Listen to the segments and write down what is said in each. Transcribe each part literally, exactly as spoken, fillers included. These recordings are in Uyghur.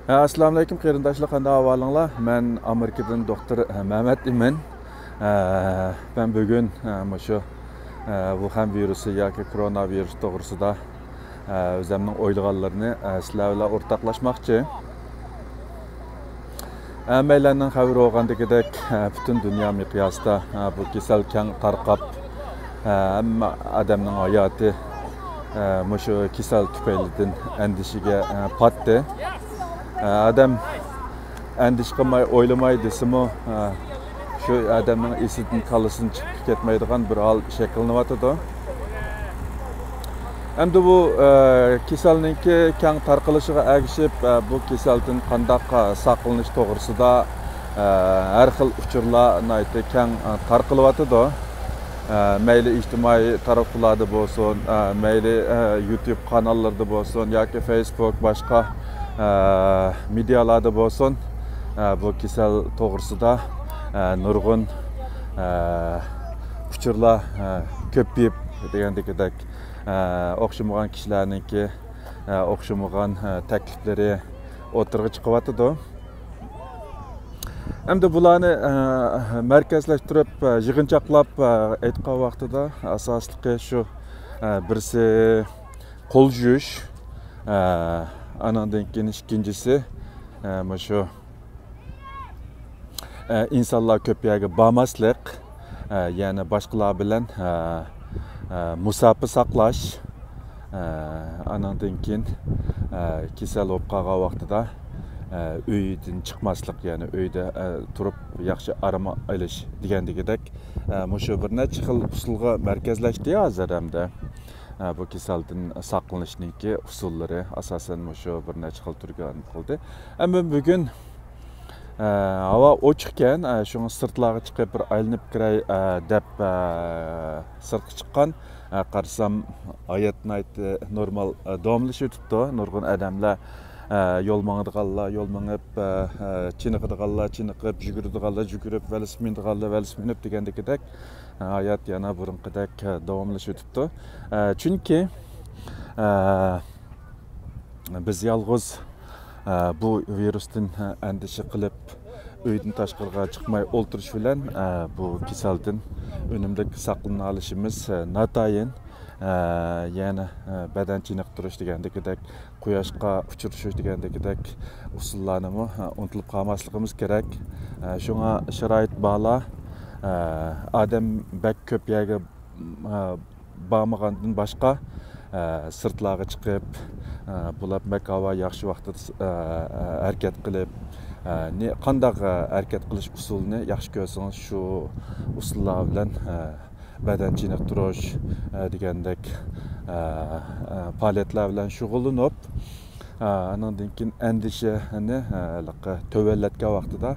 ئەسسالامۇئەلەيكۇم قېرىنداشلار، قانداق ئەھۋالىڭلار؟ مەن ئامېرىكىدىن دوختۇر مەمەت ئىمىن. مەن بۈگۈن مۇشۇ ۋۇخەن ۋىرۇسى ياكى كورونا ۋىرۇس توغرىسىدا ئۆزەمنىڭ ئويلىغانلىرىنى سىلەر بىلەن ئورتاقلاشماقچى. ھەممەيلەننىڭ خەۋىرى بولغاندىكىدەك، پۈتۈن دۇنيا مىقياسىدا بۇ كېسەل كەڭ تارقاپ، ھەممە ئادەمنىڭ ھاياتى مۇشۇ كېسەل تۈپەيلىدىن ئەندىشىگە پاتتى. ئادەم ئەندىشە قىلماي، ئويلىماي دېسىمۇ، شۇ ئادەمنىڭ ئېسىدىن، كاللىسىدىن چىقىپ كەتمەيدىغان بىر ھال شەكىللىنىۋاتىدۇ. ئەمدى بۇ، ئە، كېسەلنىڭكى كەڭ تارقىلىشىغا ئەگىشىپ، ئە، بۇ كېسەلدىن قانداق، ئە، ساقلىنىش توغرىسىدا، ئە، ھەر خىل ئۇچۇرلار ناھايىتى كەڭ، ئە، تارقىلىۋاتىدۇ. ئە، مەيلى ئىجتىمائىي تاراتقۇلاردا بولسۇن، ئە، مەيلى، ئە، يۇتيۇب قاناللىرىدا بولسۇن ياكى فېيسبۇك، باشقا، ئە، مېدىيالاردا بولسۇن، ئە، بۇ كېسەل توغرىسىدا، ئە، نۇرغۇن، ئە، ئۇچۇرلار، ئە، كۆپىيىپ، دېگەندىكىدەك، ئە، ئوخشىمىغان كىشىلەرنىڭكى، ئە، ئوخشىمىغان، ئە، تەكلىپلىرى ئوتتۇرىغا چىقىۋاتىدۇ. ئەمدى بۇلارنى، ئە، مەركەزلەشتۈرۈپ، ئە، يىغىنچاقلاپ، ئە، ئېيتقان ۋاقتىدا ئاساسلىقى شۇ، ئە، بىرسى قول يۇيۇش، ئە، ئانىڭدىن كېيىن ئىككىنچىسى، ئە، مۇشۇ ئە، ئىنسانلار كۆپ يەرگە بارماسلىق، ئە، يەنى باشقىلار بىلەن، ئە، ئە، مۇساپە ساقلاش، ئە، ئانىڭدىن كېيىن، ئە، كېسەل بولۇپ قالغان ۋاقتىدا، ئە، ئۆيدىن چىقماسلىق، يەنى ئۆيدە، ئە، تۇرۇپ ياخشى ئارام ئېلىش دېگەندىكىدەك، ئە، مۇشۇ بىر نەچچە خىل ئۇسۇلغا مەركەزلەشتى ھازىر ھەمدە. ئە، بۇ كېسەلدىن ساقلىنىشنىڭكى ئۇسۇللىرى ئاساسەن مۇشۇ بىر نەچچە خىل تۈرگە ئايرىلدى. ئەمما بۈگۈن ئە، ھاۋا ئوچۇقكەن، ئە، شۇڭا سىرتلارغا چىقىپ بىر ئايلىنىپ كىرەي، ئە، دەپ، ئە، سىرتقا چىققان. ئە، قارىسام، ھايات ناھايىتى نورمال، ئە، داۋاملىشىۋېتىپتۇ. نۇرغۇن ئادەملەر، ئە، يول ماڭىدىغانلار يول مېڭىپ، ئە، ئە، چېنىقىدىغانلار چېنىقىپ، يۈگۈرىدىغانلار يۈگۈرۈپ، ۋېلىسىپىت مىنىدىغانلار ۋېلىسىپىت مىنىپ دېگەندىكىدەك، ئە، ھايات يەنە بۇرۇنقىدەك، ئە، داۋاملىشىۋېتىپتۇ. ئە، چۈنكى، ئە، بىز يالغۇز، ئە، بۇ ۋىرۇستىن، ئە، ئەندىشە قىلىپ، ئۆيدىن تاشقىرىغا چىقماي ئولتۇرۇش بىلەن، ئە، بۇ كېسەلدىن ئۈنۈملۈك ساقلىنالىشىمىز، ئە، ناتايىن. ئە، يەنە، ئە، بەدەن چېنىقتۇرۇش دېگەندىكىدەك، قۇياشقا ئۇچرىشىش دېگەندىكىدەك ئۇسۇللارنىمۇ، ئە، ئۇنتۇلۇپ قالماسلىقىمىز كېرەك. ئە، شۇڭا شارائىت بارلار، ئە، ئادەم بەك كۆپ يەرگە، ئە، بارمىغاندىن باشقا، ئە، سىرتلارغا چىقىپ، ئە، بۇلاپ بەك ھاۋا ياخشى ۋاقتىدا، ئە، ئە، ھەرىكەت قىلىپ، ئە، نى-، قانداق، ئە، ھەرىكەت قىلىش ئۇسۇلىنى ياخشى كۆرسىڭىز، شۇ ئۇسۇللار بىلەن، ئە، بەدەن چېنىقتۇرۇش، ئە، دېگەندەك، ئە، ئە، پائالىيەتلەر بىلەن شۇغۇللىنىپ، ئە، ئانىڭدىن كېيىن ئەندىشىنى، ئە، ھېلىقى تۆۋەنلەتكەن ۋاقتىدا،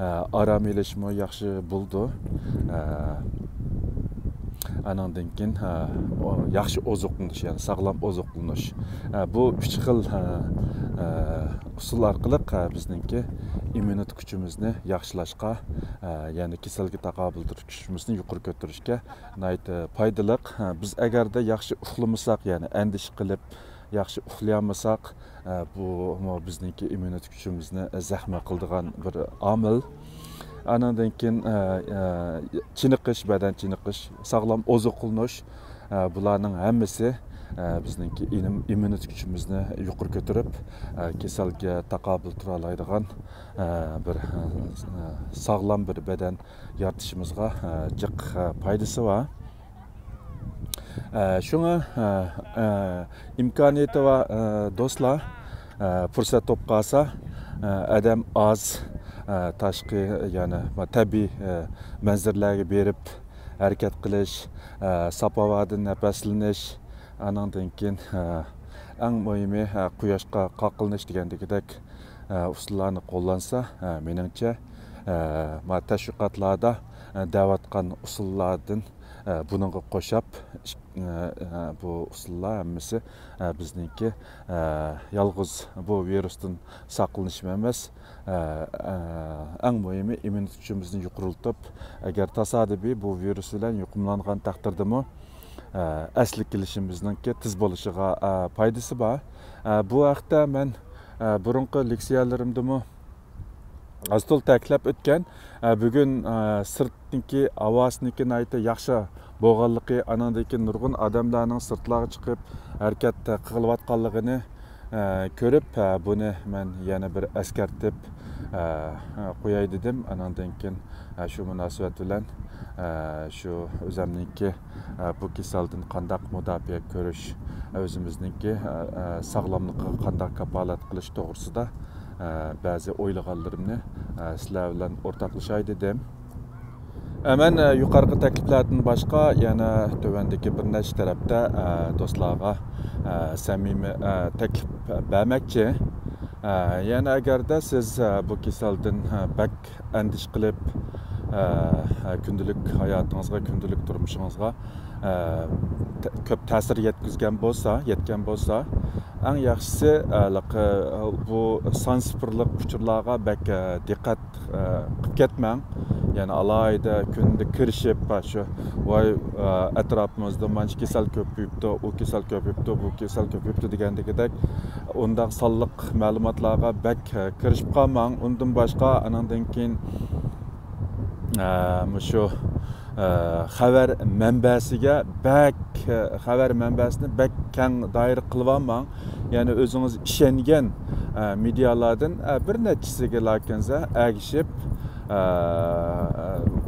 ئە، ئارام ئېلىشمۇ ياخشى بولىدۇ. ئە، ئانىڭدىن كېيىن، ئە، ئو-، ياخشى ئوزۇقلىنىش، يەنى ساغلام ئوزۇقلىنىش. ئە، بۇ ئۈچ خىل، ئە، ئە، ئۇسۇل ئارقىلىق، ئە، بىزنىڭكى ئىممۇنىتېت كۈچىمىزنى ياخشىلاشقا، ئە، يەنى كېسەلگە تاقابىل تۇرۇش كۈچىمىزنى يۇقىرى كۆتۈرۈشكە ناھايىتى پايدىلىق. ئە، بىز ئەگەردە ياخشى ئۇخلىمىساق، يەنى ئەندىشە قىلىپ ياخشى ئۇخلىيالمىساق، ئە، بۇمۇ بىزنىڭكى ئىممۇنىتېت كۈچىمىزنى زەخمە قىلىدىغان بىر ئامىل. ئانىڭدىن كېيىن، ئە، ئە، چېنىقىش، بەدەن چېنىقىش، ساغلام ئوزۇقلىنىش، ئە، بۇلارنىڭ ھەممىسى، ئە، بىزنىڭكى ئىنىم-، ئىممۇنىتېت كۈچىمىزنى يۇقىرى كۆتۈرۈپ، ئە، كېسەلگە تاقابىل تۇرالايدىغان، ئە، بىر، ئە، ساغلام بىر بەدەن يارىتىشىمىزغا، ئە، جىق، ئە، پايدىسى بار. ئە، شۇڭا، ئە، ئە، ئىمكانىيىتى بار، ئە، دوستلار، ئە، پۇرسەت توپ قالسا، ئە، ئادەم ئاز، ئە، تاشقى، يەنى تەبىئىي، ئە، مەنزىرىلەرگە بېرىپ ھەرىكەت قىلىش، ئە، ساپ ھاۋادىن نەپەسلىنىش، ئانىڭدىن كېيىن، ئە، ئەڭ مۇھىمى، ئە، قۇياشقا قاقلىنىش دېگەندىكىدەك، ئە، ئۇسۇللارنى قوللانسا، ئە، مېنىڭچە، ئە، ما تەشۋىقاتلاردا، ئە، دەۋاتقان ئۇسۇللاردىن، ئە، بۇنىڭغا قوشاپ، ئىك-، ئە، ئە، بۇ ئۇسۇللار ھەممىسى، ئە، بىزنىڭكى، ئە، يالغۇز بۇ ۋىرۇستىن ساقلىنىشمۇ ئەمەس، ئە، ئە، ئەڭ مۇھىمى ئىممۇنىتېت كۈچىمىزنى يۇقىرىلىتىپ، ئەگەر تاسادىپىي بۇ ۋىرۇس بىلەن يۇقۇملانغان تەقدىردىمۇ، ئە، ئەسلىگە كېلىشىمىزنىڭكى تېز بولۇشىغا، ئە، پايدىسى بار. ئە، بۇ ھەقتە مەن، ئە، بۇرۇنقى لېكسىيەلىرىمدىمۇ ئاز-تولا تەكىتلەپ ئۆتكەن. ئە، بۈگۈن، ئە، سىرتنىڭكى ھاۋاسىنىڭكى ناھايىتى ياخشى بولغانلىقى، ئانىڭدىن كېيىن نۇرغۇن ئادەملەرنىڭ سىرتلارغا چىقىپ ھەرىكەت قىلىۋاتقانلىقىنى، ئە، كۆرۈپ، ئە، بۇنى مەن يەنە بىر ئەسكەرتىپ، ئە، قوياي دېدىم. ئانىڭدىن كېيىن، ئە، شۇ مۇناسىۋەت بىلەن، ئە، شۇ ئۆزەمنىڭكى، ئە، بۇ كېسەلدىن قانداق مۇداپىئە كۆرۈش، ئۆزىمىزنىڭكى، ئە، ئە، ساغلاملىقىغا قانداق كاپالەت قىلىش توغرىسىدا، ئە، بەزى ئويلىغانلىرىمنى، ئە، سىلەر بىلەن ئورتاقلىشاي دېدىم. ئە، مەن، ئە، يۇقىرىقى تەكلىپلەردىن باشقا يەنە تۆۋەندىكى بىر نەچچە تەرەپتە، ئە، دوستلارغا، ئە، سەمىمىي، ئە، تەكلىپ بەرمەكچى. ئە، يەنە ئەگەردە سىز، ئە، بۇ كېسەلدىن، ئە، بەك ئەندىشە قىلىپ، ئە، كۈندىلىك ھاياتىڭىزغا، كۈندىلىك تۇرمۇشىڭىزغا، ئە، تە-، كۆپ تەسىر يەتكۈزگەن بولسا، يەتكەن بولسا، ئەڭ ياخشىسى، ئە، ھېلىقى، ئە، بۇ سانسىفىرلىق ئۇچۇرلارغا بەك، ئە، دىققەت، ئە، قىلىپ كەتمەڭ. يەنى ئالاھىدە كۈندە كىرىشىپ، شۇ، ۋاي، ئە، ئەتراپىمىزدا مانچە كېسەل كۆپىيىپتۇ، ئۇ كېسەل كۆپىيىپتۇ، بۇ كېسەل كۆپىيىپتۇ دېگەندىكىدەك ئۇنداق سانلىق مەلۇماتلارغا بەك، ئە، كىرىشىپ قالماڭ. ئۇندىن باشقا، ئانىڭدىن كېيىن، ئە، مۇشۇ، ئە، خەۋەر مەنبەسىگە بەك، ئە، خەۋەر مەنبەسىنى بەك كەڭ دائىرە قىلىۋالماڭ. يەنى ئۆزىڭىز ئىشەنگەن، ئە، مېدىيالاردىن، ئە، بىر نەچچىسىگە لاكىنزا ئەگىشىپ، ئە،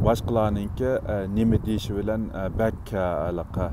باشقىلارنىڭكى، ئە، نېمە دېيىشى بىلەن، ئە، بەك، ئە، ھېلىقى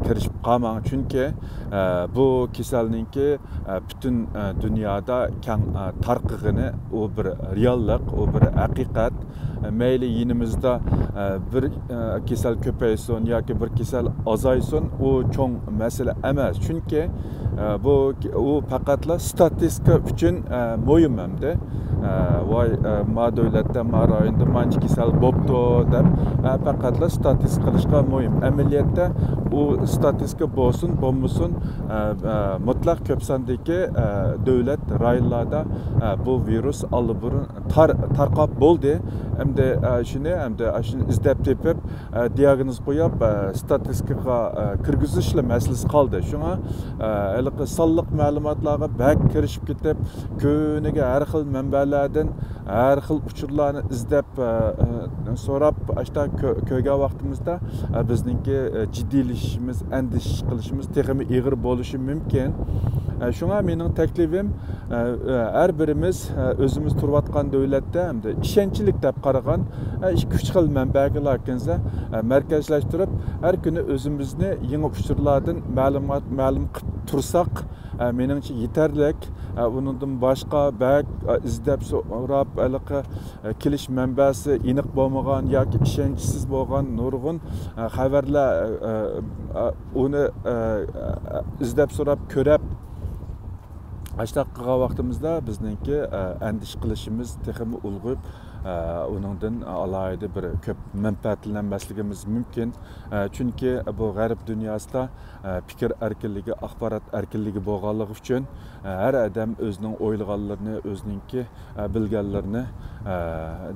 كىرىشىپ قالماڭ. چۈنكى، ئە، بۇ كېسەلنىڭكى، ئە، پۈتۈن، ئە، دۇنيادا كەڭ، ئە، تارقىغىنى ئۇ بىر رېئاللىق، ئۇ بىر ھەقىقەت. ئە، مەيلى يېنىمىزدا، ئە، بىر، ئە، كېسەل كۆپەيسۇن ياكى بىر كېسەل ئازايسۇن، ئۇ چوڭ مەسىلە ئەمەس. چۈنكى، ئە، بۇ، ئۇ پەقەتلا ستاتىستىكا ئۈچۈن، ئە، مۇھىم ئەمدى. ئە، ۋاي، ئە، ما دۆلەتتە، ما رايوندا مانچە كېسەل بوپتۇ دەپ، ئە، پەقەتلا ستاتىستىكا قىلىشقا مۇھىم. ئەمەلىيەتتە ئۇ ستاتىستىكا بولسۇن، بولمىسۇن، ئە، ئە، مۇتلەق كۆپ ساندىكى، ئە، دۆلەت، رايونلاردا، ئە، بۇ ۋىرۇس ئاللىبۇرۇن تار-، تارقاپ بولدى. ئەمدى، ئە، شۇنى، ئەمدى شۇنى ئىزدەپ تېپىپ، ئە، دىياگنوز قويۇپ، ئە، ستاتىستىكىغا، ئە، كىرگۈزۈشلا مەسىلىسى قالدى. شۇڭا، ئە، ھېلىقى سانلىق مەلۇماتلارغا بەك كىرىشىپ كېتىپ، كۈنىگە ھەر خىل مەنبەلەردىن ھەر خىل ئۇچۇرلارنى ئىزدەپ، ئە، ئە، سوراپ، ئاشتا كۆ-، كۆرگەن ۋاقتىمىزدا، ئە، بىزنىڭكى، ئە، جىددىيلىشىشىمىز، ئەندىشە قىلىشىمىز تېخىمۇ ئېغىر بولۇشى مۇمكىن. ئە، شۇڭا مېنىڭ تەكلىپىم، ئە، ئە، ھەر بىرىمىز، ئە، ئۆزىمىز تۇرۇۋاتقان دۆلەتتە ھەمدە ئىشەنچلىك دەپ قارىغان، ئە، ئىككى، ئۈچ خىل مەنبەگە لاكىنزا، ئە، مەركەزلەشتۈرۈپ، ھەر كۈنى ئۆزىمىزنى يېڭى ئۇچۇرلاردىن مەلۇمات، مەلۇم قىلىپ تۇرساق، ئە، مېنىڭچە يېتەرلىك. ئە، ئۇنىڭدىن باشقا بەك، ئە، ئىزدەپ سوراپ، ھېلىقى، ئە، كېلىش مەنبەسى ئېنىق بولمىغان ياكى ئىشەنچسىز بولغان نۇرغۇن، ئە، خەۋەرلەر، ئە، ئە، ئە، ئۇنى، ئە، ئە، ئىزدەپ سوراپ كۆرەپ، ئاشۇنداق قىلغان ۋاقتىمىزدا بىزنىڭكى، ئە، ئەندىشە قىلىشىمىز تېخىمۇ ئۇلغىيىپ، ئە، ئۇنىڭدىن ئالاھىدە بىر كۆپ مەنپەئەتلەنمەسلىكىمىز مۇمكىن. ئە، چۈنكى بۇ غەرب دۇنياسىدا، ئە، پىكىر ئەركىنلىكى، ئاخبارات ئەركىنلىكى بولغانلىقى ئۈچۈن، ئە، ھەر ئادەم ئۆزىنىڭ ئويلىغانلىرىنى، ئۆزىنىڭكى، ئە، بىلگەنلىرىنى، ئە،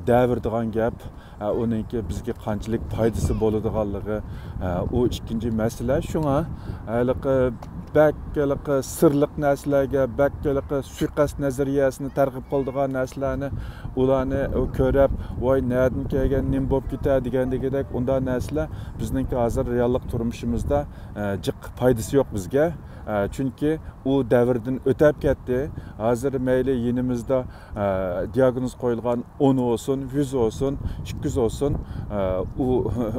دەۋېرىدىغان گەپ. ئە، ئۇنىڭكى بىزگە قانچىلىك پايدىسى بولىدىغانلىقى، ئە، ئۇ ئىككىنچى مەسىلە. شۇڭا ھېلىقى بەك ھېلىقى سىرلىق نەرسىلەرگە، بەك ھېلىقى سۇيىقەست نەزەرىيەسىنى تەرغىب قىلىدىغان نەرسىلەرنى، ئۇلارنى كۆرۈپ، ۋاي، نەدىن كەلگەن، نېمە بولۇپ كېتە دېگەندىكىدەك ئۇنداق نەرسىلەر بىزنىڭكى ھازىر رېئاللىق تۇرمۇشىمىزدا، ئە، جىق پايدىسى يوق بىزگە. ئە، چۈنكى ئۇ دەۋردىن ئۆتەپ كەتتى. ھازىر مەيلى يېنىمىزدا، ئە، دىياگنوز قويۇلغان ئون بولسۇن، يۈز بولسۇن، ئىككى يۈز بولسۇن، ئە، ئۇ،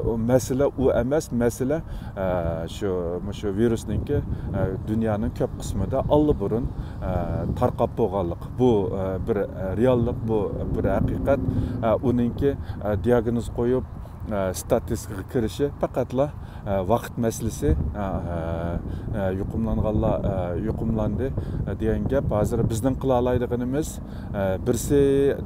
ئۇ مەسىلە ئۇ ئەمەس، مەسىلە، ئە، شۇ، مۇشۇ ۋىرۇسنىڭكى، ئە، دۇنيانىڭ كۆپ قىسمىدا ئاللىبۇرۇن، ئە، تارقاپ بولغانلىق. بۇ، ئە، بىر، ئە، رېئاللىق، بۇ بىر ھەقىقەت. ئە، ئۇنىڭكى، ئە، دىياگنوز قويۇپ، ئە، ستاتىستىكىغا كىرىشى پەقەتلا، ئە، ۋاقىت مەسىلىسى. ئە، ئە، ئە، يۇقۇملانغانلار، ئە، يۇقۇملاندى، ئە، دېگەن گەپ. ھازىر بىزنىڭ قىلالايدىغىنىمىز، ئە، بىرسى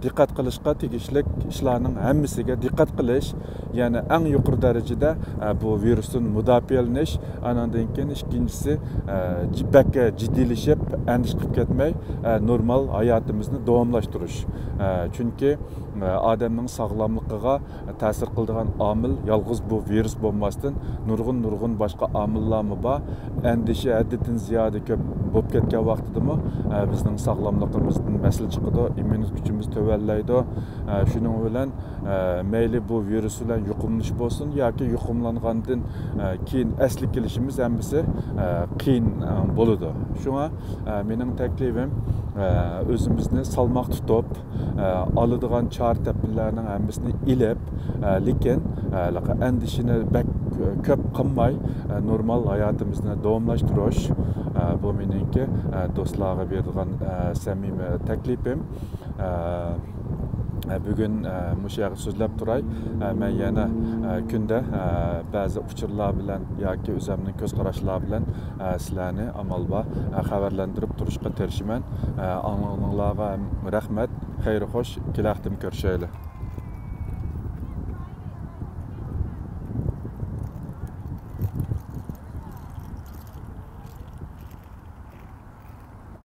دىققەت قىلىشقا تېگىشلىك ئىشلارنىڭ ھەممىسىگە دىققەت قىلىش، يەنى ئەڭ يۇقىرى دەرىجىدە، ئە، بۇ ۋىرۇستىن مۇداپىئەلىنىش، ئانىڭدىن كېيىن ئىككىنچىسى، ئە، جى-، بەك جىددىيلىشىپ، ئەندىشە قىلىپ كەتمەي، ئە، نورمال ھاياتىمىزنى داۋاملاشتۇرۇش. ئە، چۈنكى، ئادەمنىڭ ساغلاملىقىغا تەسىر قىلىدىغان ئامىل يالغۇز بۇ ۋىرۇس بولماستىن، نۇرغۇن، نۇرغۇن باشقا ئامىللارمۇ بار. ئەندىشە ھەددىدىن زىيادە كۆپ بولۇپ كەتكەن ۋاقتىدىمۇ، ئە، بىزنىڭ ساغلاملىقىمىزدىن مەسىلە چىقىدۇ، ئىممۇنىتېت كۈچىمىز تۆۋەنلەيدۇ. ئە، شۇنىڭ بىلەن، ئە، مەيلى بۇ ۋىرۇس بىلەن يۇقۇملىنىش بولسۇن ياكى يۇقۇملانغاندىن، ئە، كېيىن ئەسلىگە كېلىشىمىز ھەممىسى، ئە، قىيىن، ئە، بولىدۇ. شۇڭا، ئە، مېنىڭ تەكلىپىم، ئە، ئۆزىمىزنى سالماق تۇتۇپ، ئە، ئالىدىغان چارە-تەدبىرلەرنىڭ ھەممىسىنى ئېلىپ، ئە، لېكىن، ئە، ئەندىشىنى بەك كۆپ قىلماي، ئە، نورمال ھاياتىمىزنى داۋاملاشتۇرۇش، ئە، بۇ مېنىڭكى، ئە، دوستلارغا بېرىدىغان، ئە، سەمىمىي تەكلىپىم. ئە، ئە، بۈگۈن، ئە، مۇشۇ يەرگە سۆزلەپ تۇراي. ئە، مەن يەنە، ئە، كۈندە، ئە، بەزى ئۇچۇرلار بىلەن ياكى ئۆزۈمنىڭ كۆز قاراشلار بىلەن، ئە، سىلەرنى ئامال بار، ئە، خەۋەرلەندۈرۈپ تۇرۇشقا تىرىشىمەن. ئە، ئاڭلىغىنىڭلارغا رەھمەت. خەير خوش، كېلەختىم كۆرۈشەيلى.